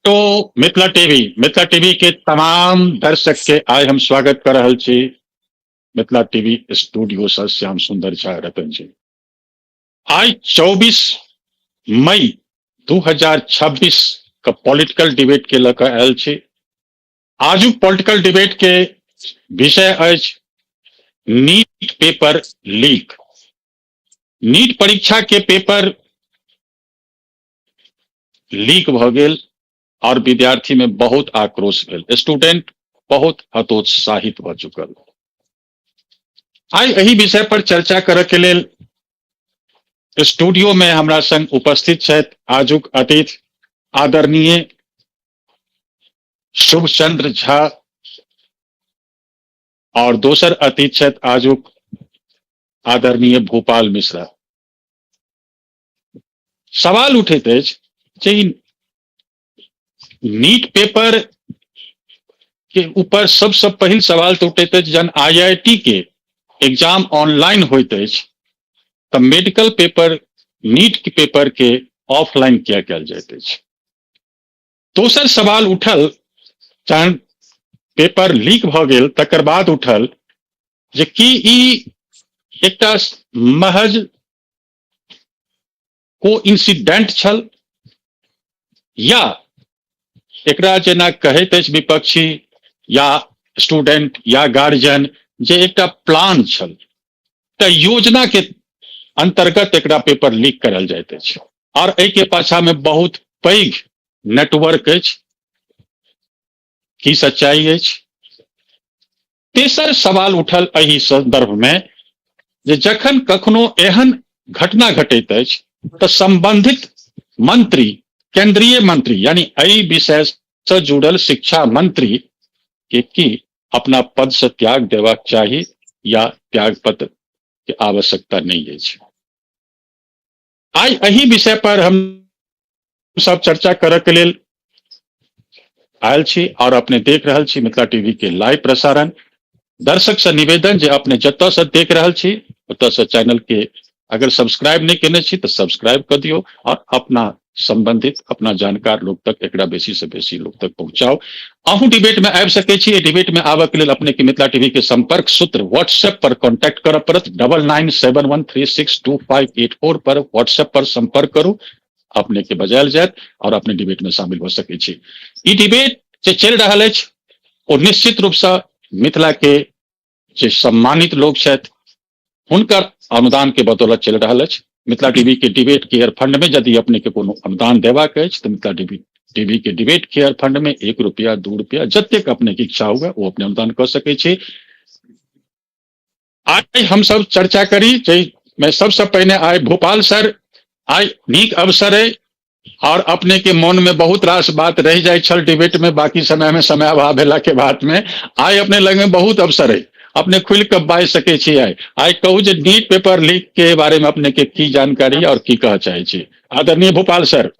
To Mithila TV, Mithila TV के तमाम दर्शक के आइ हम स्वागत कर रहल छी मिथिला टीवी स्टूडियो से श्याम सुंदर झा रतन जी। आइ 24 मई 2026 का पॉलिटिकल डिबेट के लऽ कऽ आयल छी। आजुक पॉलिटिकल डिबेट के विषय अछि नीट पेपर लीक। नीट परीक्षा के पेपर लीक भऽ गेल और विद्यार्थी में बहुत आक्रोश भेल, स्टूडेंट बहुत हतोत्साहित भऽ चुकल। आइ एहि विषय पर चर्चा करऽ के लेल स्टूडियो में हमरा संग उपस्थित छथि आजुक अतिथि आदरणीय शुभचंद्र झा और दोसर अतिथि छथि आजुक आदरणीय भूपाल मिश्रा। सवाल उठैत अछि जे ई नीट पेपर के ऊपर सबसँ पहिल सवाल तऽ उठैत अछि, जहन आईआईटी के एग्जाम ऑनलाइन होइत अछि तऽ मेडिकल पेपर नीट के पेपर के ऑफलाइन किया कयल जाइत अछि। दोसर सवाल उठल जहन पेपर लीक भऽ गेल तकर बाद उठल जे की ई एकटा महज को इंसिडेंट छल या एकरा जेना कहैत अछि विपक्षी या स्टूडेंट या गार्जियन जे एकटा प्लान छल, तऽ योजना के अंतर्गत एकरा पेपर लीक करल जाइत अछि और एहि के पाछा में बहुत पैघ नेटवर्क अछि। की सच्चाई अछि? तेसर सवाल उठल एहि संदर्भ में जे जखन कखनो एहन घटना घटैत अछि तऽ संबंधित मंत्री, केंद्रीय मंत्री यानी एहि विषय से जुड़ल शिक्षा मंत्री के की अपना पद से त्याग देबाक चाही या त्याग पत्र के आवश्यकता नहीं अछि। आइ एहि विषय पर हम सब चर्चा करऽ के लेल आयल छी और अपने देख रहल छी मिथिला टीवी के लाइव प्रसारण। दर्शक से निवेदन जे अपने जतऽ से देख रहल छी ओतऽ से चैनल के अगर सब्सक्राइब नहीं केने छी तो सब्सक्राइब कर दियौ और अपना संबंधित अपना जानकार लोग तक एकरा बेसी से बेसी लोग तक पहुंचाओ। अहूँ डिबेट में आबि सकै छी। डिबेट में आबऽ के लेल अपने के मिथिला टीवी के संपर्क सूत्र व्हाट्सएप पर कॉन्टैक्ट करऽ पड़त। 9971362584 पर व्हाट्सएप पर संपर्क करू, अपने के बजायल जायत और अपने डिबेट में शामिल हो सकै छी। ई डिबेट जे चलि रहल अछि ओ निश्चित रूप से मिथिला के जे सम्मानित लोग छथि हुनकर अनुदान के बदौलत चलि रहल अछि। मिथिला टीवी के डिबेट केयर फंड में यदि अपने के कोनो अनुदान देबाक अछि तऽ मिथिला टीवी के डिबेट केयर फंड में 1 रुपया 2 रुपया जतेक अपने के इच्छा हुए वो अपने अनुदान कऽ सकै छी। आइ हम सब चर्चा करी जाहिमे सबसे पहिने आइ भोपाल सर, आइ नीक अवसर है और अपने के मन में बहुत रास बात रह जाय छल डिबेट में, बाकी समय में समय अभाव भेला के बाद में आइ अपने लग में बहुत अवसर है, अपने खुल के बाजि सकै छी। आइ आइ कहू जे नीट पेपर लीक के बारे में अपने के की जानकारी और की कह चाहे छी। आदरणीय भोपाल सर।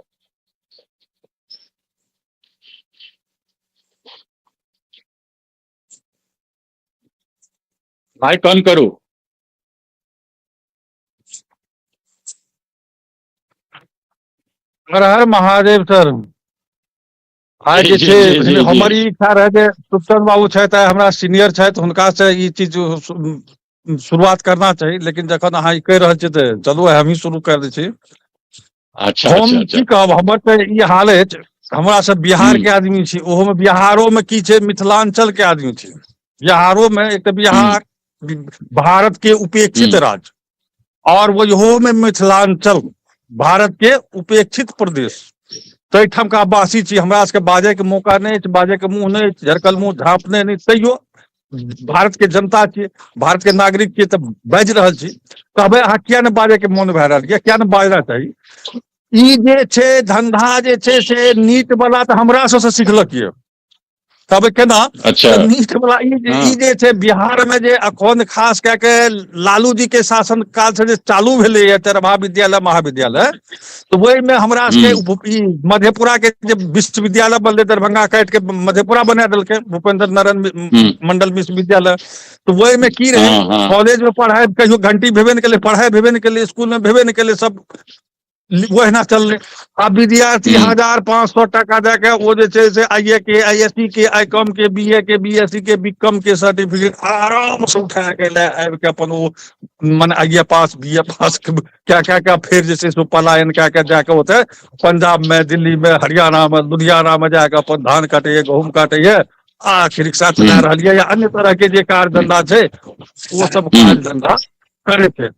माइक ऑन करू। हर हर महादेव सर। आइ जे छै हमर ई इच्छा रहै जे सुखचंद बाबू छथि, आइ हमरा सीनियर छथि, हुनका से ई चीज शुरुआत करना चाही, लेकिन जखन अहाँ ई कहि रहल छियै तऽ चलू आइ हमही शुरू कर दै छी। अच्छा, हम अच्छा, की अच्छा। कहब, हमर तऽ ई हाल अछि, हमरा सब बिहार के आदमी छी, ओहो में बिहारो में की छै, मिथिलांचल के आदमी छी। बिहारो में एक तऽ बिहार भारत के उपेक्षित राज्य और ओहो में मिथिलांचल भारत के उपेक्षित प्रदेश, ताहिठामका वासी छी। हमरा सबके बाजै के मौका नहि अछि, बाजै के मुँह नहि अछि, झरकल मुँह झाँपने नहि, तैयो भारत के जनता छियै, भारत के नागरिक छियै, तऽ बाजि रहल छी। कहबै अहाँ किया नहि बाजै के मोन भए रहल यऽ, किया नहि बाजना चाही? ई जे छै धंधा जे छै से नीट वाला तऽ हमरा सबसँ सिखलक यऽ। कहबै केना? अच्छा। तऽ नीट वाला ई जे छै बिहार में जे अखन खास कए के लालू जी के शासन काल से जे चालू भेलैया तेरहमा विद्यालय महाविद्यालय, तऽ ओहिमे हमरा सबके ई मधेपुरा के जे विश्वविद्यालय बनलै, दरभंगा काटि के मधेपुरा बना देलकै, भूपेंद्र नारायण मंडल विश्वविद्यालय, तऽ ओहिमे की रहै, कॉलेज में पढ़ाइ कहियो घंटी भेबे नहि केलै, पढ़ाइ भेबे नहि केलै, स्कूल में भेबे नहि केलै, सब ओहिना चललै। आ विद्यार्थी 1500 टाका दए के ओ जे छै से आई ए के, I S C के, I com के, बी ए के, बी एस सी के, बी कॉम के सर्टिफिकेट आराम से उठा के लए आबि के अपन ओ मने आई ए पास, बी ए पास क्या क्या क्या फेर जे छै से पलायन कए के जाके ओतऽ पंजाब में, दिल्ली में, हरियाणा में, लुधियाना में जाके अपन धान काटैया, गहूम काटैया आ रिक्शा चला रहल यऽ या अन्य तरह के जे काज धंधा छै ओ सब काज धंधा करै छै।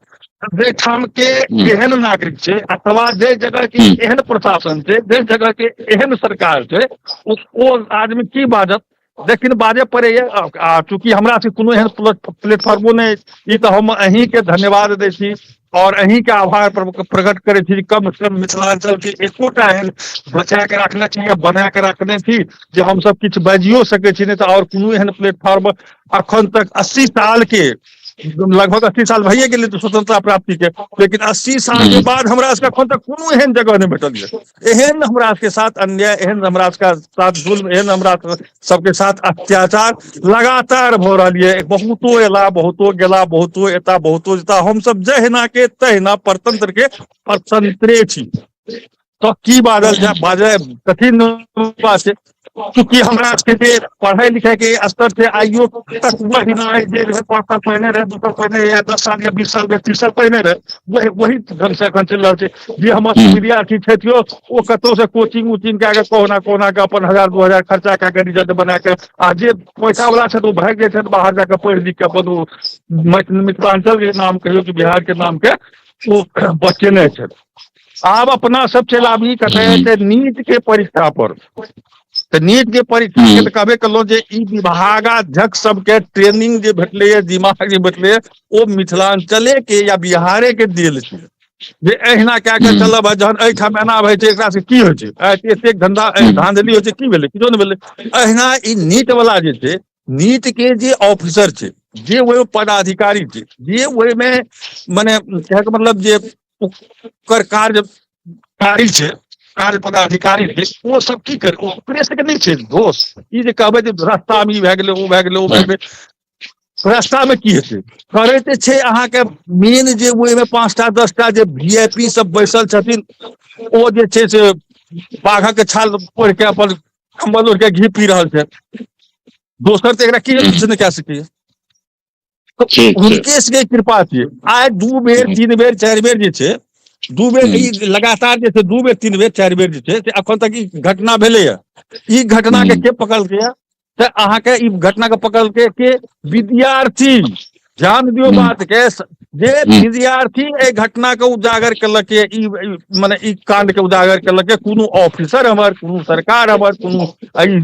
जाहिठाम के एहन नागरिक छै अथवा जाहि जगह के एहन प्रशासन छै, जाहि जगह के एहन सरकार छै, ओ आदमी की बाजत? लेकिन बाजऽ पड़ैया। आ चूँकि हमरा से कोनो एहन प्लेटफॉर्मो नहि, ई तऽ हम अहींके धन्यवाद दै छी और अहींके आभार प्रकट करै छी। कम से कम मिथिलांचल के एकोटा एहन बचा के राखने छी या बना के राखने छी जे हमसब किछु बाजियो सकै छी, नहि तऽ आओर कोनो एहन प्लेटफॉर्म अखन तक 80 साल के लगभग 80 साल भइए गेलै तऽ स्वतंत्रता प्राप्ति के, लेकिन 80 साल के बाद हमरा सबके अखन तक कोनो एहन जगह नहि भेटल यऽ। एहन हमरा सबके साथ अन्याय, एहन हमरा सबके साथ जुल्म, एहन हमरा सबके साथ अत्याचार लगातार भऽ रहल यऽ। बहुतो एला, बहुतो गेला, बहुतो एता, बहुतो जेता, हमसब जहिना के तहिना परतंत्र के परतंत्रे छी। तऽ की बाजल जाय, बाजय कठिन बात छै। चूँकि हमरा सबके जे पढ़ाई लिखाई के स्तर छै आइयो तक वही जे रहै 5 साल पहिने रहै, 2 साल पहिने या 10 साल या 20 साल या 30 साल पहिने रहै, वही वही ढंग से एखन चलि रहल छै। जे हमर विद्यार्थी छथि ओ कतहु से कोचिंग उचिंग कए कऽ कहुना कहुना कऽ अपन 1000 2000 खर्चा कए कऽ रिजल्ट बना कऽ, आ जे पैसा वाला छथि ओ भागि जाइ छथि बाहर जाकऽ पढ़ि लिख कऽ अपन ओ मिथिलांचल के नाम कहियौ कि बिहार के नाम के ओ बचेने छथि। आब अपना सब चलि आबी कतऽ तऽ नीट के परीक्षा पर। तऽ नीट के परीक्षा के तऽ कहबे केलहुँ जे ई विभागाध्यक्ष सबके ट्रेनिंग जे भेटलैए, दिमाग जे भेटलैए, ओ मिथिलांचले के या बिहारे के देल छै जे एहिना कए कऽ चलब। आ जहन एहिठाम एना होइ छै, एकरा से की होइ छै? एतेक धंधा धांधली होइ छै, की भेलै? किछो नहि भेलै। एहिना ई नीट वाला जे छै, नीट के जे ऑफिसर छै, जे ओहिमे पदाधिकारी छै, जे ओहिमे मने कहैके मतलब जे ओकर कार्यकारी छै, कार्य पदाधिकारी छै, ओ सब की करे? ओकरे सबके नहि छै दोष। ई जे कहबै जे रास्ता मे ई भए गेलै, ओ भए गेलै, ओ भए गेलै, रास्ता मे की हेतै? करै तऽ छै अहाँके मेन जे ओहिमे 5टा 10टा जे वी I P सब बैसल छथिन, ओ जे छै से बाघक छाल ओढ़ि के अपन कम्बल ओढ़ि के घी पी रहल छै। दोसर तऽ एकरा की किछु नहि कए सकैया। हुनके सबके कृपा छै। आइ 2 बेर 3 बेर 4 बेर जे छै, 2 बेर ई लगातार जे छै 2 बेर 3 बेर 4 बेर जे छै से अखन तक ई घटना भेलैया। ई घटना के के पकड़लकै तऽ अहाँके ई घटना के पकड़लकै के विद्यार्थी। ध्यान दियौ बात के, जे विद्यार्थी एहि घटना के उजागर केलक, ई मने ई कांड के उजागर केलक, कोनो ऑफिसर हमर, कोनो सरकार हमर, कोनो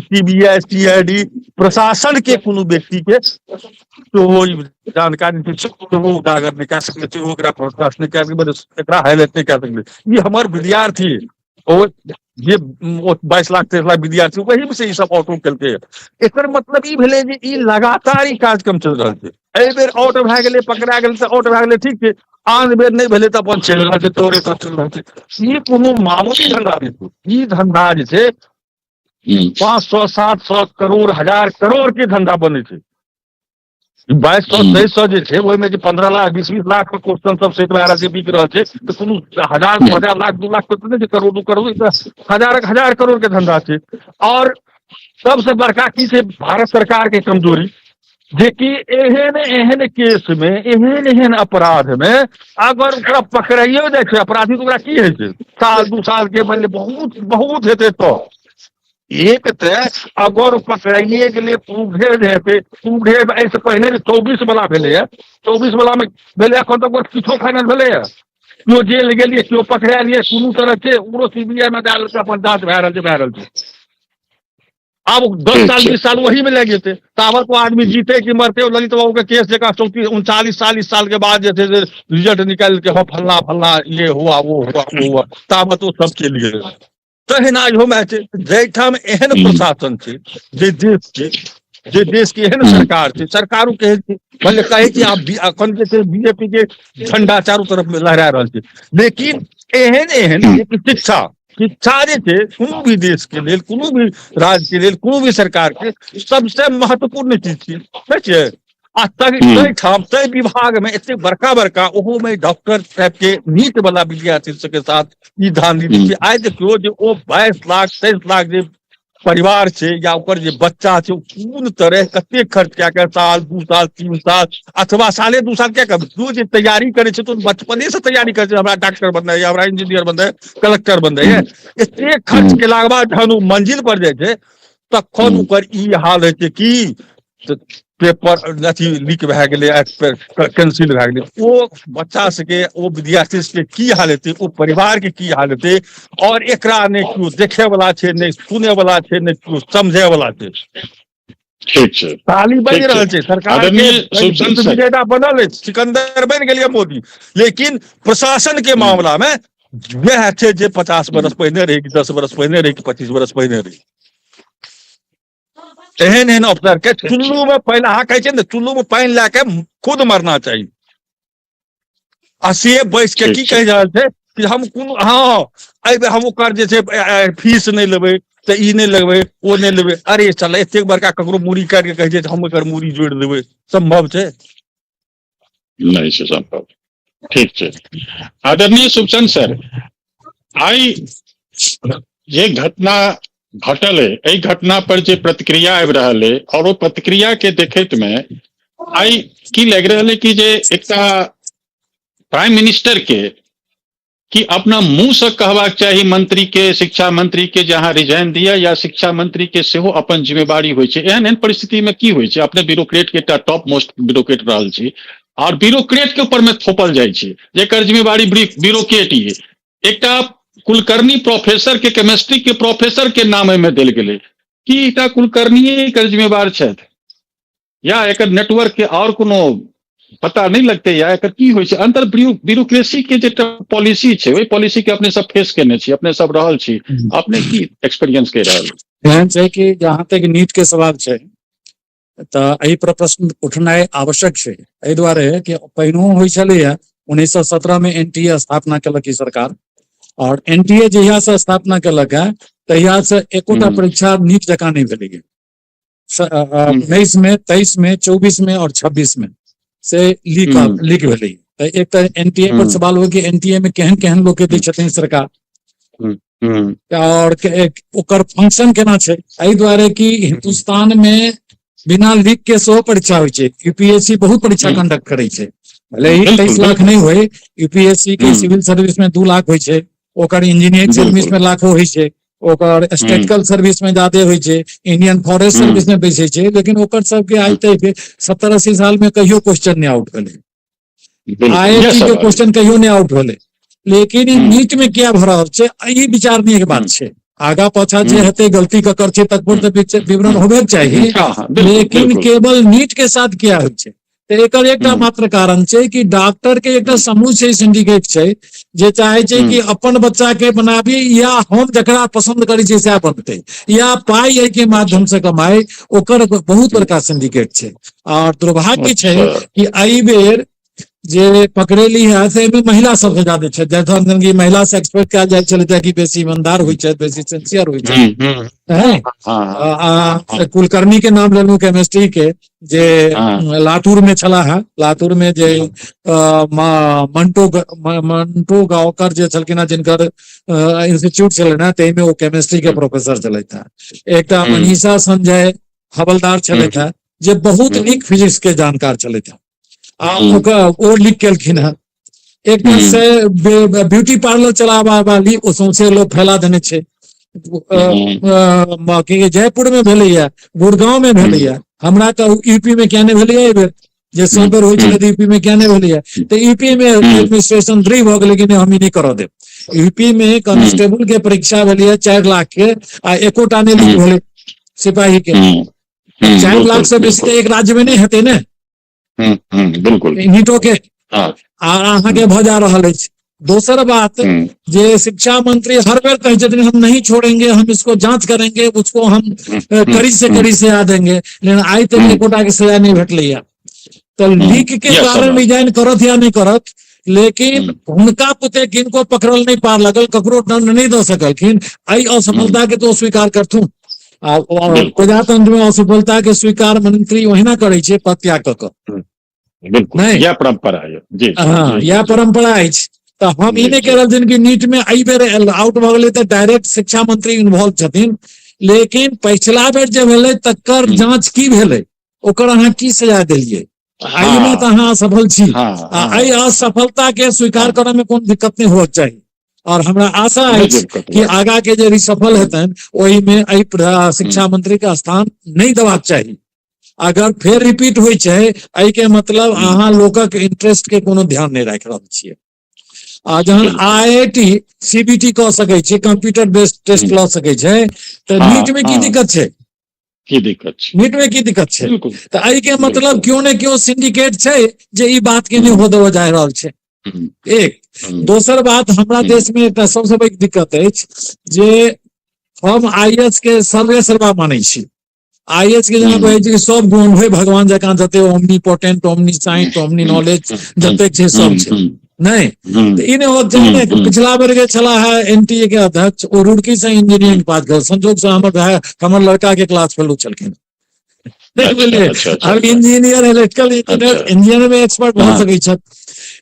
सीबीआई सीआईडी प्रशासन के कोनो व्यक्ति के तो वो जानकारी ओ उजागर नहि कए सकलै, ओकरा प्रोत्साहन नहि कए सकलै, एकरा हाईलाइट नहि कए सकलै। ई हमर विद्यार्थी ओ जे ओ 22 लाख 23 लाख विद्यार्थी वही से ई सब ऑटो केलकै। एकर मतलब ई भेलै जे ई लगातार ई कार्यक्रम चलि रहल छै। एहि बेर आउट भए गेलै, पकड़ा गेलै तऽ आउट भए गेलै, ठीक छै। आन बेर नहि भेलै तऽ अपन चलि रहल छै, तोरे तऽ चलि रहल छै। ई कोनो मामूली धंधा नहि छै। ई धंधा जे छै 500 700 करोड़ 1000 करोड़ के धंधा बनै छै। 2200 2300 जे छै ओहिमे जे 15 लाख 20-20 लाख के क्वेश्चन सब सेट भए रहल छै, बिक रहल छै, तऽ कोनो 1000 2000 लाख 2 लाख के तऽ नहि छै, करोड़ 2 करोड़, तऽ हजारक हजार करोड़ के धंधा छै। और सबसे बड़का की छै भारत सरकार के कमजोरी, जेकि एहन एहन केस में एहन एहन अपराध में अगर ओकरा पकड़ाइयो जाइ छै अपराधी तऽ ओकरा की होइ छै, साल 2 साल के मानि लिअ बहुत बहुत हेतै तऽ एक तऽ अगर पकड़ाइए गेलै प्रूफे जे हेतै, प्रूफे एहिसँ पहिने जे 24 वाला भेलैए, 24 वाला मे भेलै, एखन तक ओकर किछो फाइनल भेलैए? केओ जेल गेलियै, केओ पकड़ायल कोनो तरह के, ओकरो सीबीआई मे दए देलकै, अपन जाँच भए रहल छै, भए रहल छै। आब 10 साल 20 साल वही में लागि जेतै, ताबत ओ आदमी जीते कि मरते। ओ ललित बाबू के केस जकाँ 34 39 40 साल के बाद जे छै से रिजल्ट निकालि के हँ फल्ला फल्ला ये हुआ वो हुआ वो हुआ, ताबत ओ सब चलि गेलै। तहिना इहोमे छै, जाहिठाम एहन प्रशासन छै, जे देश के जे देश के एहन सरकार छै, सरकारो केहन छै, भले कहै छी आब एखन जे छै बीजेपी के झंडा चारू तरफ मे लहरा रहल छै, लेकिन एहन एहन एक शिक्षा शिक्षा जे छै कोनो भी देश के लेल, कोनो भी राज्य के लेल, कोनो भी सरकार के सबसे महत्वपूर्ण चीज छै, नहि छै? आ ताहि ठाम ताहि विभाग में एतेक बड़का बड़का ओहो में डॉक्टर टाइप के नीट वाला विद्यार्थी सबके साथ ई धांधली। आइ देखियौ जे ओ 22 लाख 23 लाख जे परिवार छै या ओकर जे बच्चा छै, ओ कोन तरह कते खर्च कए के साल 2 साल 3 साल अथवा साले 2 साल क्या करू जे तैयारी करै छै, तऽ बचपने से तैयारी करै छै, हमरा डॉक्टर बननाइ हमरा इंजीनियर बननाइ, कलेक्टर बननाइ। एते खर्च केलाके बाद जहन ओ मंजिल पर जाइ छै तखन ओकर ई हाल होइ छै कि पेपर अथी लीक भए गेलै, कैंसिल भए गेलै। ओ बच्चा सबके, ओ विद्यार्थी सबके की हाल हेतै, ओ परिवार के की हाल हेतै? और एकरा नहि केओ देखे वाला छै, नहि सुने वाला छै, नहि केओ समझे वाला छै। ठीक छै, ताली बाजि रहल छै सरकार के, विजेता बनल अछि, सिकंदर बनि गेलियै मोदी, लेकिन प्रशासन के मामला में वएह छै जे 50 बरस पहिने रही, 10 बरस पहिने रही, 25 बरस पहिने रही। एहन एहन अफसर के चुल्लू में पहले अहाँ कहै छै ने, चुल्लू में पानि लए के खुद मरना चाही। आ से बैस के की कहि रहल छै कि हम कोनो, हँ एहि बेर हम ओकर जे छै फीस नहि लेबै, तऽ ई नहि लेबै, ओ नहि लेबै। अरे चल, एतेक बड़का ककरो मूड़ी काटि के कहै छै हम एकर मूड़ी जोड़ि देबै, सम्भव छै? नहि छै सम्भव। ठीक छै। आदरणीय शुभचंद सर, आइ जे घटना घटल है, एहि घटना पर जे प्रतिक्रिया आबि रहल है, और ओ प्रतिक्रिया के देखैत में आइ की लागि रहल है कि जे एकटा प्राइम मिनिस्टर के कि अपना मुंह से कहबाक चाही मंत्री के, शिक्षा मंत्री के, जे अहाँ रिजाइन दिअ, या शिक्षा मंत्री के सेहो अपन जिम्मेवारी होइ छै? एहन एहन परिस्थिति में की होइ छै? अपने ब्यूरोक्रेट के एकटा टॉप मोस्ट ब्यूरोक्रेट रहल छी, और ब्यूरोक्रेट के ऊपर में थोपल जाइ छै जेकर जिम्मेवारी ब्यूरोक्रेट ही। एकटा कुलकर्णी प्रोफेसर के, केमिस्ट्री के प्रोफेसर के नाम एहिमे देल गेलै। की एकटा कुलकर्णी एकर जिम्मेवार छथि, या एकर नेटवर्क के और कोनो पता नहीं लगते, या एकर की होइ छै? अंतर ब्यूरोक्रेसी के जे पॉलिसी छै, ओहि पॉलिसी के अपने सब फेस केने छी, अपने सब रहल छी, अपने की एक्सपीरियंस के रहल? एहन छै कि जहाँ तक नीट के सवाल छै तऽ एहि पर प्रश्न उठनाइ आवश्यक छै, एहि दुआरे कि पहिनहो होइ छलैया। 1917 में एनटीए स्थापना केलक ई सरकार, और एनटीए जहिया से स्थापना केलक है तहिया से एकोटा परीक्षा नीट जकाँ नहि भेलैया। 19 में, 23 में, 24 में और 26 में से लीक लीक भेलै। तऽ एक तऽ एनटीए पर सवाल हो कि एनटीए में केहन केहन लोक के दै छथिन सरकार और ओकर फंक्शन केना छै। एहि दुआरे कि हिन्दुस्तान में बिना लीक के सेहो परीक्षा होइ छै। यूपीएससी बहुत परीक्षा कंडक्ट करै छै, भले ही 23 लाख नहि होय। यूपीएससी के सिविल सर्विस में 2 लाख होइ छै, ओकर इंजीनियरिंग सर्विस में लाखो होइ छै, ओकर स्टेटिकल सर्विस में ज्यादे होइ छै, इंडियन फॉरेस्ट सर्विस में बेसी छै, लेकिन ओकर सबके आइ तक 70-80 साल में कहियो क्वेश्चन नहि आउट भेलै, आईआईटी के क्वेश्चन कहियो नहि आउट भेलै। लेकिन ई नीट में किया भऽ रहल छै, ई विचारणीय बात छै। आगा पाछा जे हेतै, गलती ककर छै, तकर तऽ विवरण होबे चाही, लेकिन केवल नीट के साथ किया होइ छै? तऽ एकर एकटा मात्र कारण छै कि डॉक्टर के एकटा समूह छै, सिंडिकेट छै, जे चाहे छै कि अपन बच्चा के बनाबी या हम जकरा पसंद करै छियै सएह बनतै, या पाइ एहि के माध्यम से कमाई, ओकर बहुत बड़का सिंडिकेट छै। और दुर्भाग्य छै कि एहि बेर जे पकड़ेली है से एहिमे महिला सबसे ज्यादा छै। जखन कि महिला से एक्सपेक्ट कयल जाइ छलै कि बेसी ईमानदार होइ छै, बेसी सिंसियर होइ छै। कुलकर्णी के नाम लेलहुँ केमिस्ट्री के, जे लातूर में छला है, लातूर में जे मंटो मंटो गांवकर जे छलखिन हेँ, जिनकर इंस्टीट्यूट छलनि हेँ, ताहिमे ओ केमिस्ट्री के प्रोफेसर छलथि हेँ। एकटा मनीषा संजय हवलदार छलथि हेँ, जे बहुत नीक फिजिक्स के जानकार छलथि हेँ, आ ओकर ओ लीक केलखिन हेँ। एकटा से ब्यूटी पार्लर चलाबा वाली, ओ सौंसे लोग फैला देने छै। जयपुर में भेलैया, गुड़गांव में भेलैया, हमरा कहू यूपी में क्या नहि भेलैया? एहि बेर जे सब बेर होइ छलै, यूपी में क्या नहि भेलैया? तऽ यूपी में एडमिनिस्ट्रेशन दृढ़ भऽ गेलै कि नहि, हम ई नहि करऽ देब। यूपी में कांस्टेबल के परीक्षा भेलैया 4 लाख के, आ एकोटा नहि लीक भेलै सिपाही के। 4 लाख से बेसी तऽ एक राज्य में नहि हेतै ने। बिल्कुल नीटो के आ अहाँके भऽ जा रहल अछि। दोसर बात, जे शिक्षा मंत्री हर बेर कहै छथिन हम नहीं छोड़ेंगे, हम इसको जांच करेंगे, उसको हम कड़ी से कड़ी सजा देंगे, लेकिन आइ तक एकोटा के सजा नहीं भेटलैया। तऽ लीक के कारण रिजाइन करत या नहि करत, लेकिन हुनका पुते किनको पकड़ल नहीं पार लगल, ककरो दंड नहीं दऽ सकलखिन, एहि असफलता के तो स्वीकार करथुन। आ प्रजातंत्र में असफलता के स्वीकार मंत्री ओहिना करै छै पद त्याग कऽ कऽ। बिल्कुल नहि। यह परंपरा है जी। हँ, इएह परंपरा अछि। तऽ हम ई नहि कहि रहल छियनि कि नीट मे एहि बेर आउट भऽ गेलै तऽ डायरेक्ट शिक्षा मंत्री इन्वॉल्व छथिन, लेकिन पछिला बेर जे भेलै तकर जांच की भेलै, ओकर अहाँ की सजा देलियै? एहिमे तऽ अहाँ असफल छी आ एहि असफलता के स्वीकार करऽ मे कोनो दिक्कत नहि होयके चाही। और हमरा आशा अछि कि आगा के जे रिसफल हेतनि ओहिमे एहि शिक्षा मंत्री के स्थान नहि देबाक चाही। अगर फेर रिपीट होइ छै एहि के मतलब अहाँ लोकक इंटरेस्ट के कोनो ध्यान नहि राखि रहल छियै। आ जहन आईआईटी सीबीटी कऽ सकै छै, कंप्यूटर बेस्ड टेस्ट लऽ सकै छै, तऽ नीट में की दिक्कत छै? की दिक्कत छै? नीट में की दिक्कत छै? तऽ एहि के मतलब क्यों ने क्यों सिंडिकेट छै जे ई बात के नहि हो देबऽ जा रहल छै। एक दोसर बात, हमरा देश में एकटा सबसँ पैघ दिक्कत अछि जे हम आईएएस के सर्वे सर्वा मानै छी। आईएएस के जेना कहै छै कि सब गुण होय भगवान जकाँ, जते omni potent, omni science, omni knowledge जतेक छै सब छै। नहि तऽ ई नहि होत चाही ने। पिछला बेर के छलाह है एनटीए के अध्यक्ष, ओ रुड़की से इंजीनियरिंग पास भेल, संजोग से हमर भाय, हमर लड़का के क्लास फेलो छलखिन। नहि बुझलियै? आब इंजीनियर, इलेक्ट्रिकल इंजीनियर, इंजीनियर में एक्सपर्ट भऽ सकै छथि,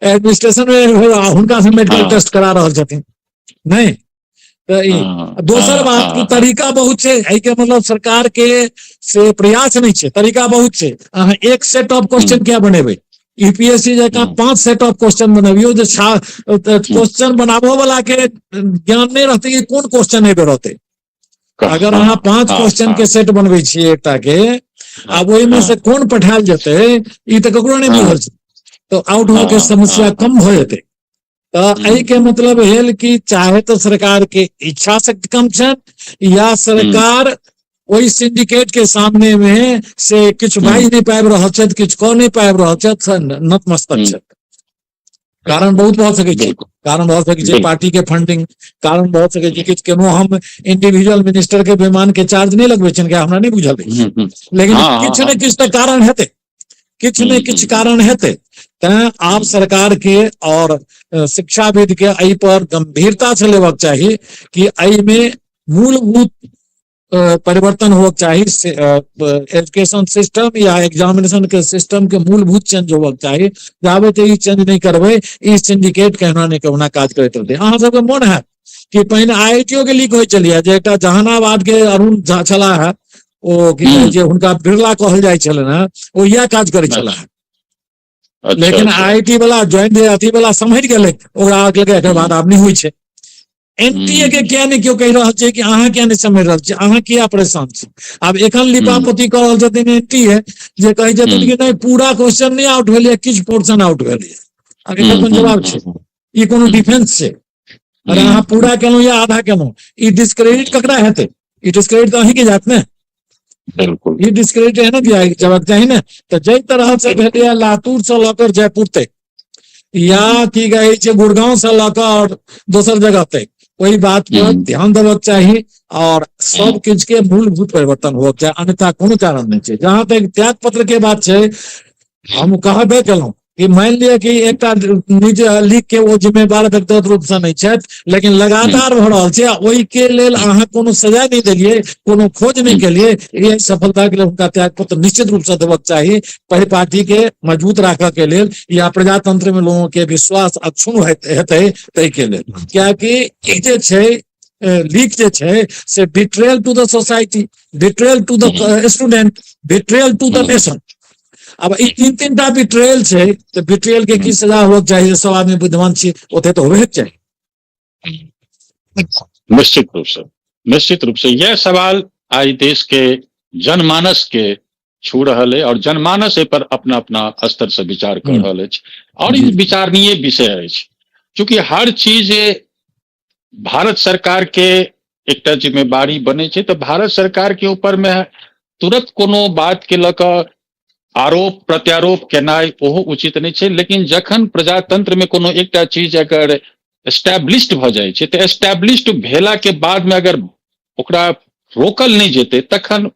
एडमिनिस्ट्रेशन में हुनका से मेडिकल टेस्ट करा रहल छथिन। नहि तऽ ई दोसर बात कि तरीका बहुत छै, एहि के मतलब सरकार के से प्रयास नहि छै, तरीका बहुत छै। अहाँ एक सेट ऑफ क्वेश्चन किया बनेबै? यूपीएससी जकाँ 5 सेट ऑफ क्वेश्चन बनबियौ जे क्वेश्चन बनाबो वाला के ज्ञान नहि रहतै कि कोन क्वेश्चन एहि बेर रहतै। अगर अहाँ 5 क्वेश्चन के सेट बनबै छियै एकटा के, आब ओहिमे से कोन पठायल जेतै ई तऽ ककरो नहि बुझल छै, तऽ आउट होय के समस्या कम भऽ जेतै। तऽ एहि के मतलब भेल कि चाहे तऽ सरकार के इच्छा शक्ति कम छै या सरकार ओहि सिंडिकेट के सामने में से किछु बाजि नहि पाबि रहल छथि, किछु कऽ नहि पाबि रहल छथि, नतमस्तक छथि। कारण बहुत भऽ सकै छै। कारण भऽ सकै छै पार्टी के फंडिंग, कारण भऽ सकै छै किछु केनो। हम इंडिविजुअल मिनिस्टर के बेमान के चार्ज नहि लगबै छियनि, हमरा नहि बुझल अछि, लेकिन किछु ने किछु तऽ कारण हेतै, किछु ने किछु कारण हेतै। तैं आब सरकार के और शिक्षाविद के एहि पर गंभीरता से लेबाक चाही कि एहिमे मूलभूत परिवर्तन होबक चाही। एजुकेशन सिस्टम या एग्जामिनेशन के सिस्टम के मूलभूत चेंज होबक चाही। जाबे तक ई चेंज नहि करबै, ई सिंडिकेट केहना ने केहना काज करैत रहतै। अहाँ सबके मोन हैत कि पहिने आईआईटीओ के लीक होइ छलियै जे एकटा जहानाबाद के अरुण झा छलाह है, ओ की कहै छै हुनका बिरला कहल जाइ छलनि हेँ, ओ इएह काज करै छलाह। लेकिन आईआईटी वाला ज्वाइन अथी वाला सम्हरि गेलै, ओकरा कहलकै एकर बाद आब नहि होइ छै। एनटीए के किया नहि केओ कहि रहल छै कि अहाँ किया नहि सम्हरि रहल छी, अहाँ किया परेशान छी? आब एखन लिपापोती कऽ रहल छथिन एनटीए, जे कहै छथिन कि नहि पूरा क्वेश्चन नहि आउट भेलैए, किछु पोर्शन आउट भेलैए। आब एकर कोन जवाब छै? ई कोनो डिफेंस छै? अरे अहाँ पूरा केलहुँ या आधा केलहुँ, ई डिस्क्रेडिट ककरा हेतै? ई डिस्क्रेडिट तऽ अहींके जायत ने। बिल्कुल ई डिस्क्रेडिट है ने जवाब चाही ने। तऽ जाहि तरह से भेलैए लातूर से लऽ कर जयपुर तक या की कहै छै गुड़गांव से लऽ कऽ और दोसर जगह तक, ओहि बात पर ध्यान देबक चाही और सब किछु के मूलभूत परिवर्तन होबक चाही, अन्यथा कोनो कारण नहि छै। जहां तक त्याग पत्र के बात छै, हम कहबे केलहुँ कि मानि लिअ कि एकटा निज लीक के ओ जिम्मेदार व्यक्तिगत रूप से नहि छथि, लेकिन लगातार भऽ रहल छै, ओहि के लेल अहाँ कोनो सजा नहि देलियै, कोनो खोज नहि केलियै। एहि सफलता के लेल हुनका त्याग पत्र निश्चित रूप से देबक चाही, परिपाटी के मजबूत राखऽ के लेल या प्रजातंत्र में लोगों के विश्वास अक्षुण्ण हेतै ताहि के लेल। कियाकि ई जे छै लीक जे छै से betrayal to the society, betrayal to the student, betrayal to the nation. अब ई तीन तीन टा बिट्रेयल छै, तऽ बिट्रेयल के की सजा होबक चाही? सब आदमी बुद्धिमान छी, ओते तऽ होबे चाही। निश्चित रूप से, निश्चित रूप से यह सवाल आज देश के जनमानस के छू रहल है और जनमानस एहि पर अपना अपना स्तर से विचार कर रहल अछि और ई विचारणीय विषय अछि। चूंकि हर चीज भारत सरकार के एकटा जिम्मेवारी बनै छै, तऽ भारत सरकार के ऊपर में तुरंत कोनो बात के लऽ कऽ आरोप प्रत्यारोप केनाइ ओहो उचित नहि छै। लेकिन जखन प्रजातंत्र में कोनो एकटा चीज अगर एस्टैब्लिश्ड भऽ जाइ छै, तऽ एस्टैब्लिश्ड भेला के बाद में अगर ओकरा रोकल नहि जेतै तखन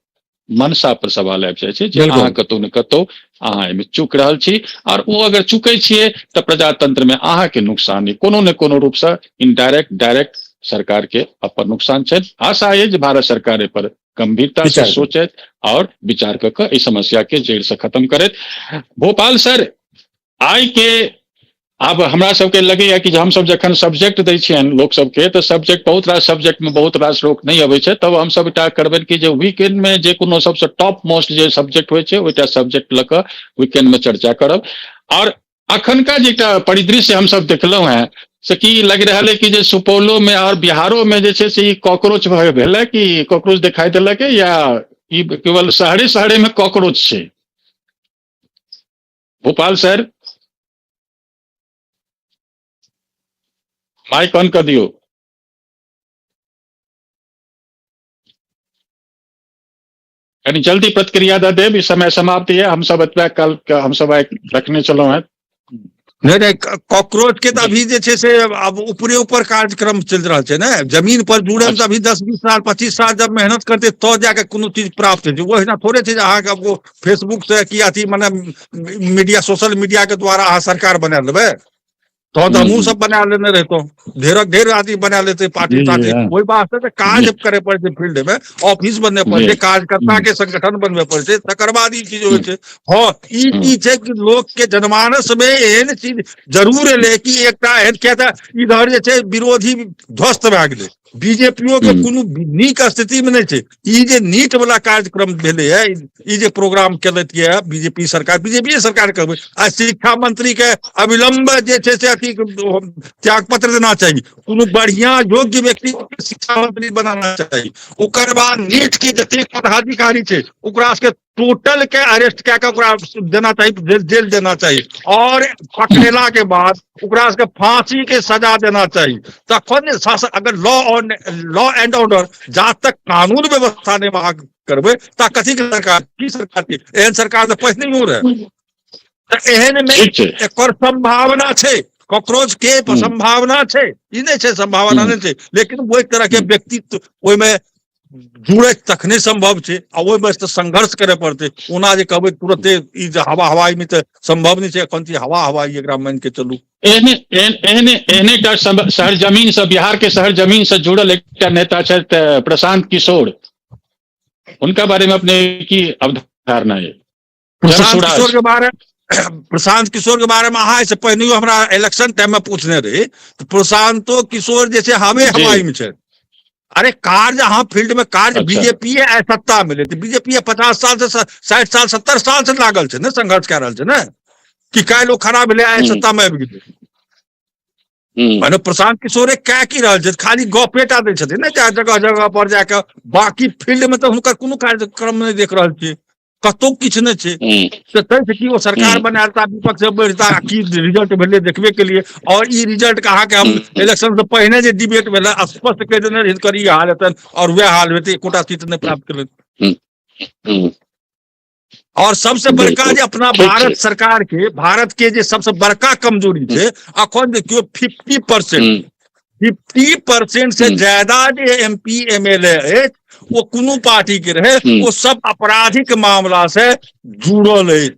मनसा पर सवाल आबि जाइ छै जे अहाँ कतौ ने कतौ अहाँ एहिमे चूक रहल छी, और ओ अगर चूकै छियै तऽ प्रजातंत्र में अहाँके नुकसान अइ, कोनो ने कोनो रूपसँ इनडायरेक्ट डायरेक्ट सरकार के अपन नुकसान छै। आशा अइ जे भारत सरकार एहि पर गंभीरता से सोचैत और विचार कऽ कऽ एहि समस्या के जड़ि से खत्म करैत। भोपाल सर, आइ के आब हमरा सबके लगैया कि हमसब जखन सब्जेक्ट दै छियनि लोक सबके, तऽ सब्जेक्ट बहुत रास सब्जेक्ट में बहुत रास लोक नहि अबै छै, तब हमसब एकटा करबनि कि जे वीकेंड में जे कोनो सबसँ टॉप मोस्ट जे सब्जेक्ट होइ छै ओहिटा सब्जेक्ट लऽ कऽ वीकेंड में चर्चा करब। और अखनका जे एकटा परिदृश्य हमसब देखलहुँ हेँ से की लागि रहल है कि जे सुपौलो में और बिहारो में जे छै से ई कॉकरोच भेलै कि कॉकरोच दिखाई देलक या ई केवल शहरे शहरे में कॉकरोच छै? भोपाल सर, माइक ऑन कर दियो। कनी जल्दी प्रतिक्रिया दे देब, ई समय समाप्त है। हम सब एतबा कल हम सब आइ रखने चलहुँ हैं। नहीं नहीं, कॉकरोच के तो अभी जे छै से अब ऊपरे ऊपर कार्यक्रम चलि रहल छै ने, जमीन पर जुड़े में तो अभी 10-20 साल 25 साल जब मेहनत करते तो जाके कोनो चीज प्राप्त होइ छै। ओहिना थोड़े छै जे अहाँके अब वो फेसबुक से की अथी मने मीडिया सोशल मीडिया के द्वारा अहाँ सरकार बना लेबै, तहन तऽ हमहूँ सब बना लेने रहितहुँ, ढेरक ढेर आदमी बना लेते पार्टी तार्टी। ओहि वास्ते तऽ काज करे पड़ै छै, फील्ड में ऑफिस बनबे पड़ै छै, कार्यकर्ता के संगठन बनबे पड़ै छै, तकर बाद ई चीज होइ छै। हँ, ई चीज छै कि लोक के जनमानस में एहन चीज जरूर एलै कि एकटा एहन, किया तऽ इधर जे छै विरोधी ध्वस्त भए गेलै, बीजेपीओ के कोनो नीक स्थिति में नहि छै। ई जे नीट वाला कार्यक्रम भेलै है, ई जे प्रोग्राम केलथि ये बीजेपी सरकार, बीजेपी सरकार कहबै, आ शिक्षा मंत्री के अविलंब जे छै से अथी त्यागपत्र देना चाही, कोनो बढ़िया योग्य व्यक्ति के शिक्षा मंत्री बनाना चाही। ओकर बाद नीट के जतेक पदाधिकारी छै ओकरा सबके टोटल के अरेस्ट कए के ओकरा देना चाही, जेल देना चाही, और पकड़ेला के बाद ओकरा सबके फांसी के सजा देना चाही। तखन शासन, अगर लॉ एंड ऑर्डर जा तक कानून व्यवस्था नहि अहाँ करबै ता कथी के सरकार, की सरकार के, एहन सरकार तऽ पहिनहियो रहै। तऽ एहन मे एकर संभावना छै, कॉकरोच के संभावना छै, ई नहि छै संभावना नहि छै, लेकिन ओहि तरह के व्यक्तित्व ओहिमे जुड़े तखने संभव छै, आ ओहिमे तऽ संघर्ष करे पड़तै। ओना जे कहबै तुरते ई जे हवा हवाई में तऽ संभव नहि छै, एखन छै हवा हवाई एकरा मानि के चलू। एहने एहने एहने एकटा शहर जमीन से, बिहार के शहर जमीन से जुड़ल एकटा नेता छथि प्रशांत किशोर, उनका बारे में अपने की अवधारणा है? प्रशांत किशोर के बारे प्रशांत किशोर के बारे में अहाँ से पहिनहियो हमरा इलेक्शन टाइम में पूछने रही, तऽ प्रशांतो किशोर जे छै हवे हवाई में छै। अरे कार्य अहाँ फील्ड में कार्य बीजेपी आइ सत्ता में तऽ बीजेपी 50 साल से 60 साल 70 साल से लागल छै ने, संघर्ष कए रहल छै ने, कि काल्हि ओ खड़ा भेलै आइ सत्ता में आबि गेलै। माने प्रशांत किशोरे कए की रहल छै, खाली गपेटा दै छथिन ने जगह जगह पर जाके, बाकी फील्ड में तऽ हुनकर कोनो कार्यक्रम नहि देख रहल छियै, कतौ किछु नहि छै। तऽ ताहिसँ की ओ सरकार बनायता, विपक्ष बढ़ता, की रिजल्ट भेलै देखबे के लिए। और ई रिजल्ट के अहाँके हम इलेक्शन से पहिने जे डिबेट भेलै स्पष्ट कहि देने रही, हिनकर ई हाल हेतनि और वएह हाल हेतै, एकोटा सीट नहि प्राप्त केलनि। और सबसे बड़का जे अपना भारत सरकार के, भारत के जे सबसे बड़का कमजोरी छै अखन देखियौ 50% से ज्यादा जे M P M L A अछि ओ कोनो पार्टी के रहे ओ सब आपराधिक मामला से जुड़ल अछि।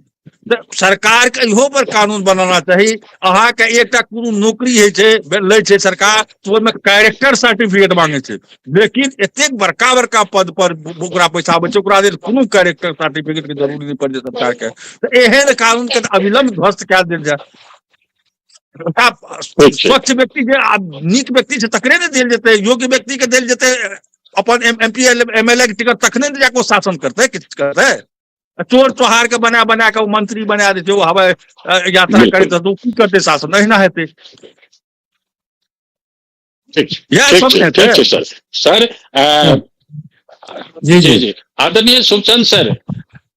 सरकार के इहो पर कानून बनाना चाही। अहाँके एकटा कोनो नौकरी होइ छै, लै छै सरकार, तऽ ओहिमे कैरेक्टर सर्टिफिकेट मांगे छै, लेकिन एतेक बड़का बड़का पद पर ओकरा पैसा आबै छै, ओकरा लेल कोनो कैरेक्टर सर्टिफिकेट के जरूरी नहि पड़ै छै सरकार के। तऽ एहन कानून के तऽ अविलंब ध्वस्त कए देल जाय। स्वच्छ व्यक्ति जे नीक व्यक्ति छै तकरे ने देल जेतै, योग्य व्यक्ति के देल जेतै अपन M P L, M L A के टिकट, तखने ने जाके ओ शासन करतै, किछु करतै। चोर चोहार के बना बना के ओ मंत्री बना दै छै, ओ हवाई यात्रा करैत रहतै, ओ की करतै शासन, एहिना हेतै। ठीक छै, इएह सब ने हेतै। ठीक छै सर। सर, जी, जी, जी। जी। आदरणीय शुभचंद सर,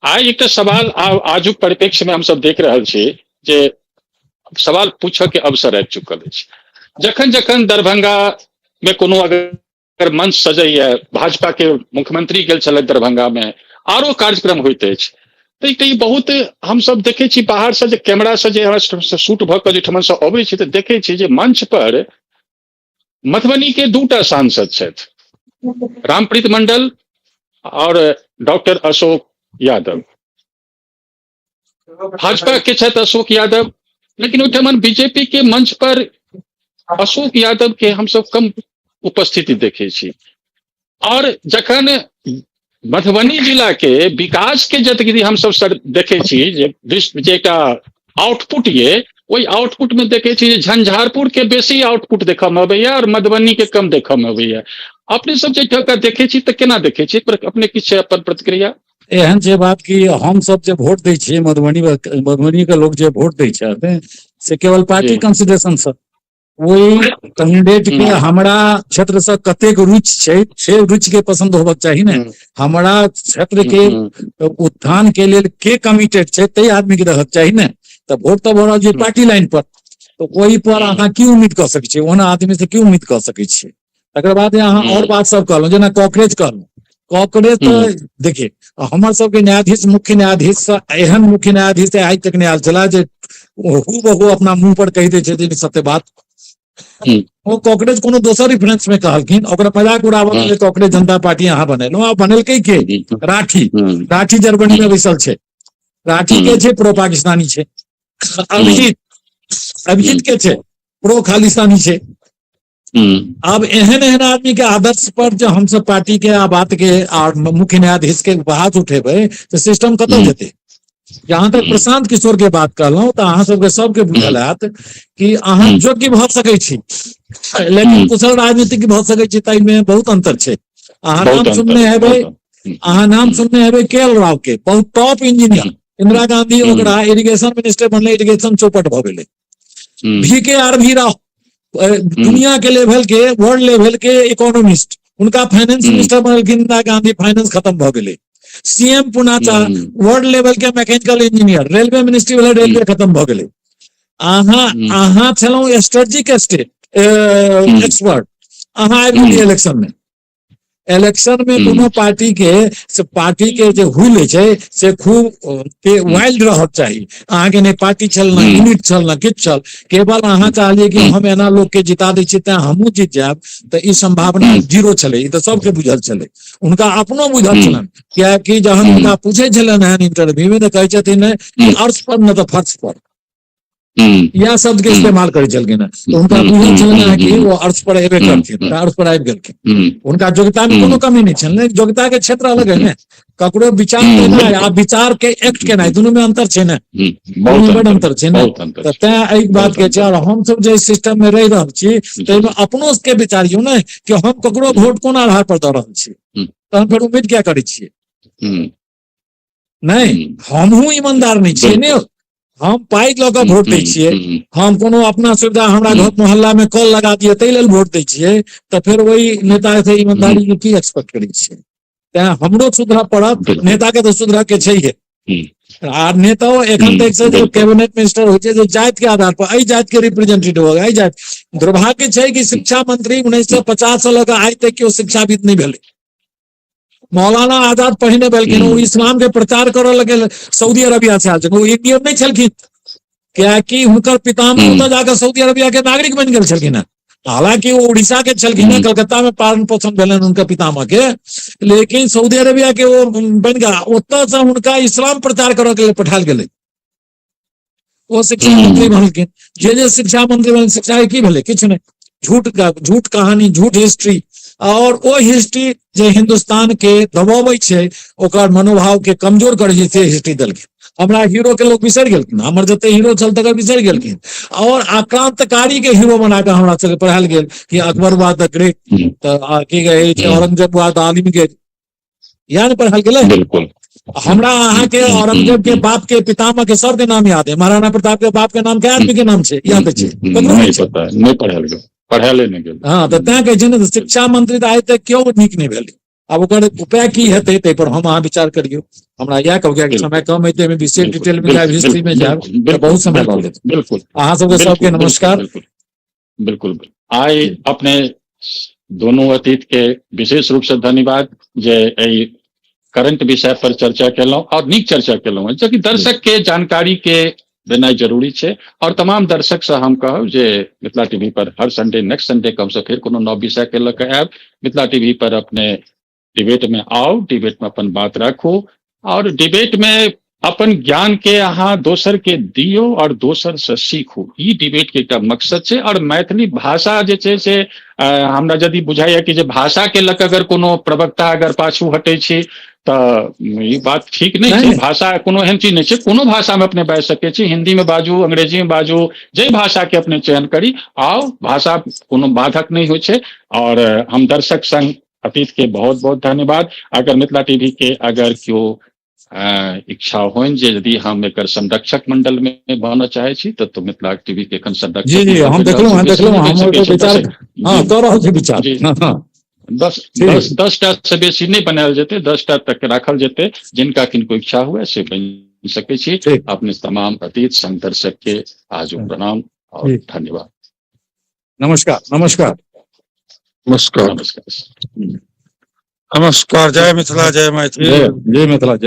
आइ एकटा सवाल आजुक परिप्रेक्ष्य में हमसब देख रहल छी जे सवाल पूछऽ के अवसर आबि चुकल अछि। जखन जखन दरभंगा में कोनो अगर मंच सजैया, भाजपा के मुख्यमंत्री गेल छलथि दरभंगा में, आरो कार्यक्रम होइत अछि, तऽ एकटा ई बहुत हमसब देखै छी बाहर से जे कैमरा से जे हमरा सब शूट भऽ कऽ जे ठमन से अबै छी तऽ देखै छी जे मंच पर मधुबनी के दूटा सांसद छथि, रामप्रीत मंडल और डॉक्टर अशोक यादव। भाजपा के छथि अशोक यादव, लेकिन ओहिठाम बीजेपी के मंच पर अशोक यादव के हमसब कम उपस्थिति देखै छी। और जखन मधुबनी जिला के विकास के जतगिरी हमसब सर देखै छी जे विश्व जे एकटा आउटपुट ये, ओहि आउटपुट में देखै छी जे झंझारपुर के बेसी आउटपुट देखऽ मे अबैया और मधुबनी के कम देखऽ मे अबैया। अपने सब जे देखै छी तऽ केना देखै छी, पर अपने किछु अपन प्रतिक्रिया? एहन छै बात कि हम सब जे वोट दै छियै मधुबनी, मधुबनी के लोग जे वोट दै छथि से केवल पार्टी कंसिडरेशन से, ओहि कैंडिडेट के हमरा क्षेत्र से कतेक रुचि छै से रुचि के पसंद होबक चाही ने। हमरा क्षेत्र के उत्थान के लेल के कमिटेड छै ताहि आदमी के रहक चाही ने। तऽ वोट तऽ भऽ रहल छै पार्टी लाइन पर, तऽ ओहि पर अहाँ की उम्मीद कऽ सकै छियै, ओना आदमी से की उम्मीद कऽ सकै छियै। तकर बाद अहाँ और बात सब कहलहुँ, जेना कॉकरोच कहलहुँ, कॉकरोच तऽ देखिए हमर सबके न्यायाधीश, मुख्य न्यायाधीश एहन मुख्य न्यायाधीश आइ तक नहि आयल छलाह जे हु बहु अपना मुंह पर कहि दै छथिन सत्य बात। ओ कॉकरोच कोनो दोसर रेफरेंस में कहलखिन, ओकरा मजाक उड़ाबऽ के लेल कॉकरोच जनता पार्टी अहाँ बनेलहुँ। आ बनेलकै के? राठी। राठी जर्मनी में बैसल छै, राठी के छै प्रो पाकिस्तानी छै, अभिजीत, अभिजीत के छै प्रो खालिस्तानी छै। आब एहन एहन आदमी के आदर्श पर जो हमसब पार्टी के आ बात के और मुख्य न्यायाधीश के उपहास उठेबै तऽ सिस्टम कतऽ जेतै। जहां तक प्रशांत किशोर के बात कहलहुँ तऽ अहाँ सबके सबके बुझल हैत कि अहाँ योग्य भऽ सकै छी लेकिन कुशल राजनीतिज्ञ भऽ सकै छी ताहिमे बहुत अंतर छै। अहाँ नाम सुनने हेबै, अहाँ नाम सुनने हेबै के एल राव के, बहुत टॉप इंजीनियर, इंदिरा गांधी ओकरा इरिगेशन मिनिस्टर बनलै, इरिगेशन चौपट भऽ गेलै। V K R V Rao दुनिया के लेवल के, वर्ल्ड लेवल के इकोनॉमिस्ट, उनका फाइनेंस मिनिस्टर बनेलखिन इंदिरा गांधी, फाइनेंस खत्म भऽ गेलै। सीएम पुनाचा वर्ल्ड लेवल के मैकेनिकल इंजीनियर, रेलवे मिनिस्ट्री वाला, रेलवे खत्म भऽ गेलै। अहाँ अहाँ छलहुँ स्ट्रेटेजिक स्टेट एक्सपर्ट, अहाँ आबि गेलियै इलेक्शन में। इलेक्शन में कोनो पार्टी के से पार्टी के जे हुल छै से खूब वाइल्ड रहक चाही। अहाँके नहि पार्टी छल, ना यूनिट छल, ना किछु छल, केवल अहाँ चाहलियै कि हम एना लोक के जिता दै छियै तें हमहूँ जीत जायब, तऽ ई संभावना जीरो छलै। ई तऽ सबके बुझल छलै, हुनका अपनो बुझल छलनि, कियाकि जहन हुनका पूछै छलनि हन इंटरव्यू में तऽ कहै छथिन अर्थ पर न तऽ फर्श पर, इएह शब्द के इस्तेमाल करै छलखिन हेँ। तऽ हुनका बुझल छलनि हेँ कि ओ अर्थ पर एबे करथिन, तऽ अर्थ पर आबि गेलखिन। हुनका योग्यता मे कोनो कमी नहि छलनि, योग्यता के क्षेत्र अलग है ने, ककरो विचार देनाइ आ विचार के एक्ट केनाइ दुनू में अंतर छै ने, दुनू बड अंतर छै ने। तऽ तें एहि बात के छै। और हमसब जे सिस्टम में रहि रहल छी ताहिमे अपनो सबके विचारियौ ने कि हम ककरो वोट कोन आधार पर दऽ रहल छी, तहन फेर उम्मीद किया करै छियै। नहि, हमहूँ ईमानदार नहि छियै ने, हम पाइ लऽ कऽ वोट दै छियै, हम कोनो अपना सुविधा हमरा घर मोहल्ला मे कल लगा दिअ ताहि लेल वोट दै छियै, तऽ फेर ओहि नेता से ईमानदारी के की एक्सपेक्ट करै छियै। तें हमरो सुधरऽ पड़त, नेता के तऽ सुधरऽ के छैहे। आ नेताओ एखन तक से जो कैबिनेट मिनिस्टर होइ छै जे जाति के आधार पर एहि जाति के रिप्रेजेंटेटिव हो, एहि जाति। दुर्भाग्य छै कि शिक्षा मंत्री 1950 से लऽ कऽ आइ तक केओ शिक्षाविद नहि भेलै। मौलाना आजाद पहिने भेलखिन, ओ इस्लाम के प्रचार करऽ लगे सऊदी अरबिया से आयल छलखिन, ओ इंडियन नहि छलखिन, कियाकि हुनकर पितामह ओतऽ जाकऽ सऊदी अरबिया के नागरिक बनि गेल छलखिन हेँ। हालांकि ओ उड़ीसा के छलखिन हेँ, कलकत्ता में पालन पोषण भेलनि हुनकर पितामह के, लेकिन सऊदी अरबिया के ओ बनि गेल, ओतऽ से हुनका इस्लाम प्रचार करऽ के लेल पठायल गेलै। ओ शिक्षा मंत्री बनलखिन, जे जे शिक्षा मंत्री बनल, शिक्षा के की भेलै? किछु नहि, झूठ का झूठ कहानी, झूठ हिस्ट्री। और ओ हिस्ट्री जे हिंदुस्तान के दबाबै छै, ओकर मनोभाव के कमजोर करै छै, से हिस्ट्री देलखिन। हमरा हीरो के लोग बिसरि गेलखिन, हमर जते हीरो छल तकर बिसरि गेलखिन, और आक्रांतकारी के हीरो बना कऽ हमरा सबके पढ़ायल गेल कि अकबर वाज the great, तऽ की कहै छै औरंगजेब वाज the Alamgir, इएह ने पढ़ायल गेलै। बिल्कुल। हमरा अहाँके औरंगजेब के बाप के पितामह के सबके नाम याद है, महाराणा प्रताप के बाप के नाम के आदमी के नाम छै याद छै, ककरो नहि पता, नहि पढ़ायल गेल, पढ़ायले नहि गेल। हँ, तऽ तें कहै छै ने, शिक्षा मंत्री तऽ आइ तक केओ नीक नहि भेलै। आब ओकर उपाय की हेतै ताहि पर हम अहाँ विचार करियौ। हमरा इएह कहब कियाकि समय कम हेतै, एहिमे विशेष डिटेल में जायब, हिस्ट्री में जायब तऽ बहुत समय लऽ लेत। अहाँ सबके सबके नमस्कार। बिल्कुल। आइ अपने दोनों अतिथि के विशेष रूप से धन्यवाद जे एहि करंट विषय पर चर्चा केलहुँ और नीक चर्चा केलहुँ, जबकि दर्शक के जानकारी के देनाइ जरूरी छै। और तमाम दर्शक से हम कहब जे मिथिला टीवी पर हर संडे, नेक्स्ट संडे के हमसब फेर कोनो नव विषय के लऽ के आयब। मिथिला टीवी पर अपने डिबेट में आउ, डिबेट में अपन बात राखू और डिबेट में अपन ज्ञान के अहाँ दोसर के दियौ और दोसर से सीखू। ई डिबेट के एकटा मकसद छै। और मैथिली भाषा जे छै से हमरा यदि बुझाइया कि जे भाषा के लऽ कऽ अगर कोनो प्रवक्ता अगर पाछू हटै छी तऽ ई बात ठीक नहि छै। भाषा कोनो एहन चीज नहि छै, कोनो भाषामे अपने बाजि सकै छी, हिन्दीमे बाजू, अंग्रेजीमे बाजू, जाहि भाषाके अपने चयन करी, आउ, भाषा कोनो बाधक नहि होइ छै। आओर हम दर्शक संग अतीत के बहुत बहुत धन्यवाद। अगर मिथिला टीवी के अगर केओ इच्छा होइन जे यदि हम एकर संरक्षक मंडल में बनऽ चाहे छी तऽ मिथिला टीवी के एखन संरक्षक जी जी हम देखलहुँ हँ, देखलहुँ, हम ओकर विचार हँ कऽ रहल छी विचार। दस 10 टा से बेसी नहि बनायल जेतै, 10 टा तक राखल जेतै। जिनका किनको इच्छा हुए से बनि सकै छी। अपने तमाम अतीत संग दर्शक के आजुक प्रणाम और धन्यवाद। नमस्कार, नमस्कार। नमस्कार। नमस्कार। नमस्कार, जय मिथिला, जय मैथिली। जय जय मिथिला, जय।